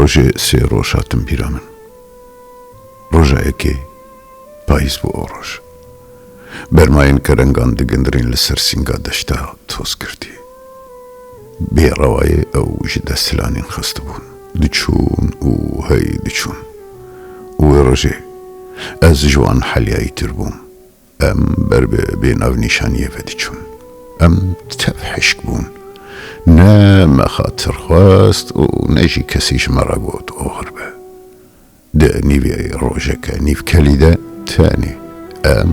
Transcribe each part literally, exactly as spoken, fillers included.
Rojê sê roj hatin bîra min. Roja yekê payîz bû ew roj. Bermayên kerengan digindirîn li ser sînga deşta toz girtî. Bê rewayê ew ji desthilanên xistibûn. Diçûn û hey diçûn. Û wê rojê ez ji wan heliyayîtir bûm. Em ber bi bênavnîşaniyê ve diçûn. Em tev hişk bûn. Ne me xatir xwest û ne jî kesî ji me re got oxir be. Di nîvê rojeke nîvkelî de tenê em,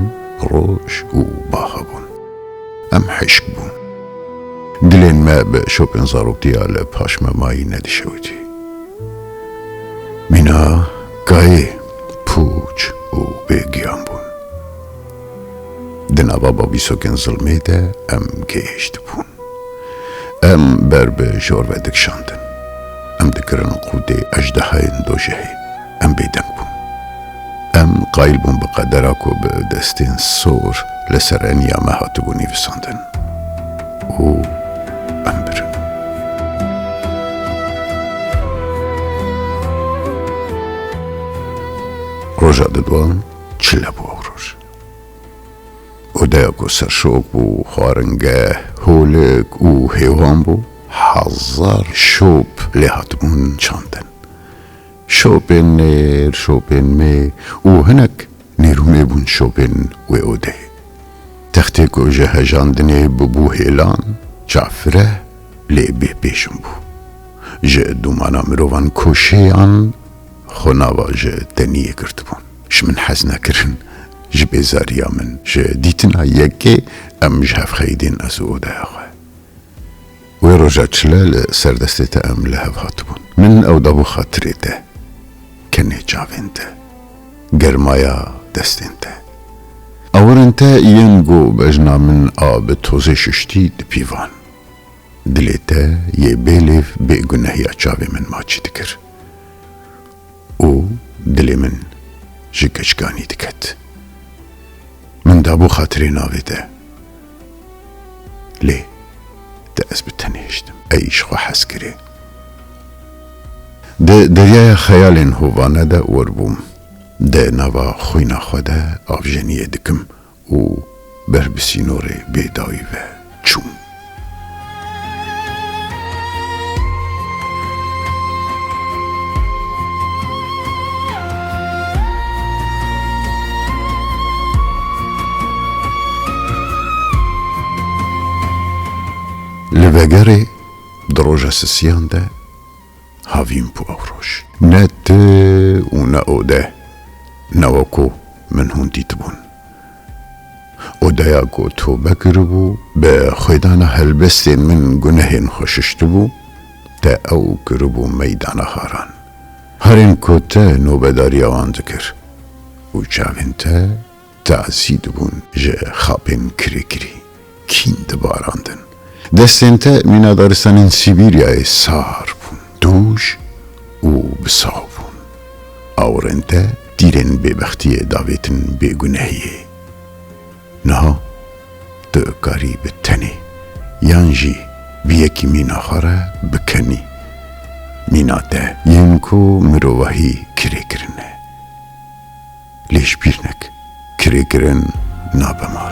roj û baxa bûn. Em hişk bûn. Dilên me bi şopên zaroktiya li paş me mayî nedişewitî. Mîna kayê, pûç û bêgiyan bûn. Di nava babîsokên zilmê de em gihêştibûn. Em ber bi jor ve dikişandin. Em dikirin qûdê ejdehayên dojehê. Em bêdeng bûn. Em qayîl bûn bi qedera ku bi destên sor li ser eniya me hatibû nivîsandin. Û em birin. Roja diduan çile bû ew roj. Odeya ku serşok bû, xwaringeh, holik û hêwan bû, hezar şop lê hatibûn çandin. Şopên nêr, şopên mê û hinek nêrûmê bûn şopên wê odeyê. Textê ku ji hejandinê bibû hêlan, çavfireh lê bêpêşin bû. Ji dûmana mirovan koşeyan xwe nava ji teniyê girtibûn. Ji min hez nekirin, ji bêzariya min, ji dîtina yekê em ji hev xeyidîn ez û odeya xwe. Wê roja çile li ser destê te em li hev hatibûn. Min ew dabû xatirê te, kenê çavên te, germaya destên te. Awirên te yên ku bejna min a bi tozê şuştî dipîvan. Dilê te yê bêlêv bêgunehiya çavê min maçî dikir. Û dilê min ji keçikanî diket. Min dabû xatirê navê te. Lê te ez bi tenê hiştim. Ey ji xwe hez kirê. Di deryaya xeyalên hovane de wer bûm. Di nava xwîna xwe de avjeniyê dikim û ber bi sînorê bêdawî ve çûm. Li vegerê di roja sisiyan de havîn bû ew roj. Ne tu û ne ode, ne weko min hûn dîtibûn. Odeya ku tobe kiribû, bi xwedana helbestên min gunehên xwe şiştibû, te ew kiribû meydana haran. Harên ku te nobedariya wan dikir û çavên te tazî dibûn ji xapên kirêkirî, kîn dibarandin. Destên te mîna daristanên Sîbîryayê sar bûn, dûj û bisaw bûn. Awirên te tîrên bêbextiyê davêtin bêgunehiyê. Niha tu karî bi tenê yan jî bi yekî mîna xwe re bikenî. Mîna te yên ku mirovahî kirê kirine. Lê ji bîr nek, kirêkirin nabe mal.